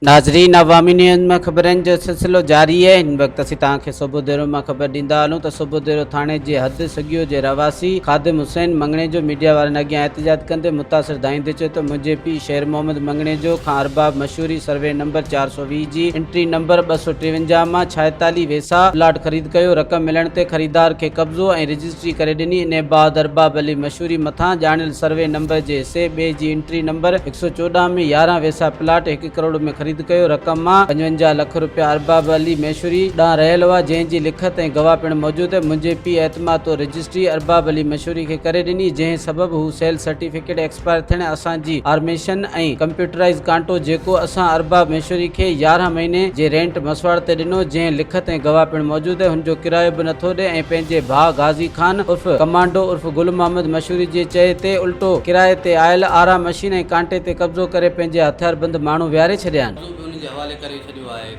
ناظرين عوامي نيوز مان خبرن جو سلسلو جاري آهي هن وقت اسين توهان کي صوبوديرو مان خبر ڏيندا هلون ته صوبوديرو ٿاڻي جي حد سڳيو جي رهواسي خادم حسين مڱڻيجو ميڊيا وارن اڳيان احتجاج ڪندي متاثر ڌائيندي چيو ته منهنجي پيء شير محمد مڱڻيجو کان ارباب مشوري سروي نمبر 420 جي انٽري نمبر 253 مان 46 ويساهه پلاٽ خريد ڪيو رقم ملڻ تي خريدار کي قبضو ۽ رجسٽري ڪري ڏني انهي بعد ارباب علي مشوري مٿان ڄاڻيل سروي نمبر جي حصي ٻئي جي انٽري نمبر 114 ۾ 11 ويسا پلاٽ هڪ ڪروڙ ۾ خريد ڪيو، رقم مان 55 لک رپيا ارباب علي ميشوري ڏانهن رهيل هئا، جنهن جي لکت ۽ گواهه پڻ موجود، منهنجي پيء اعتماد طور رجسٽري ارباب علي مشوري کي ڪري ڏني، جنهن سبب هو سيل سرٽيفڪيٽ ايڪسپائر ٿيڻ اسان جي آرميشن ۽ ڪمپيوٽرائيز ڪانٽو جيڪو اسان ارباب ميشوري کي 11 مهيني جي رينٽ مسواڙ تي ڏنو، جنهن لکت ۽ گواهه پڻ موجود، هن جو ڪرايو به نٿو ڏي ۽ پنهنجي ڀاء غازي خان عرف ڪمانڊو عرف گل محمد مشوري جي چئي تي الٽو ڪرائي تي آيل آرا مشين ۽ ڪانٽي تي قبضو ڪري پنهنجي هٿياربند ماڻهو ويهاري ڇڏيا آهن. قبضو به انهن جي حوالي ڪري ڇڏيو آهي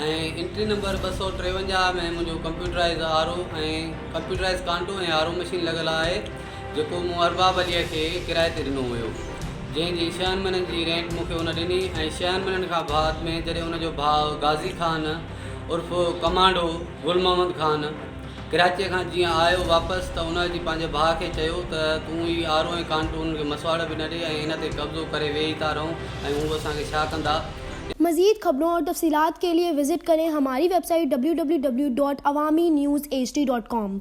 ۽ انٽري نمبر 253 ۾ منهنجو ڪمپيوٽرائيز آر او ۽ ڪمپيوٽرائيز ڪانٽو ۽ آر او مشين لڳل آهي جيڪو مون ارباب عليء کي ڪرائي تي ڏنو هيو جنهن جي ڇهن مهينن جي رينٽ مون کي ان ڏني ۽ ڇهن مهينن کان بعد ۾ جڏهن ان جو ڀاء غازي خان عرف ڪمانڊو گل محمد خان ڪراچيء کان جيئن آيو واپس ته ان اچي پنهنجي ڀاء کي چيو ته تون هي آرو ۽ ڪانٽو انهن کي مسواڙ به نه ڏي ۽ هن تي قبضو ڪري ويهي ٿا رهون ۽ هو اسان کي ڇا ڪندا. مزيد خبرون اور تفصيلات کے لئے وزٽ ڪرين ھماري web site www.awamiNewsHD.com.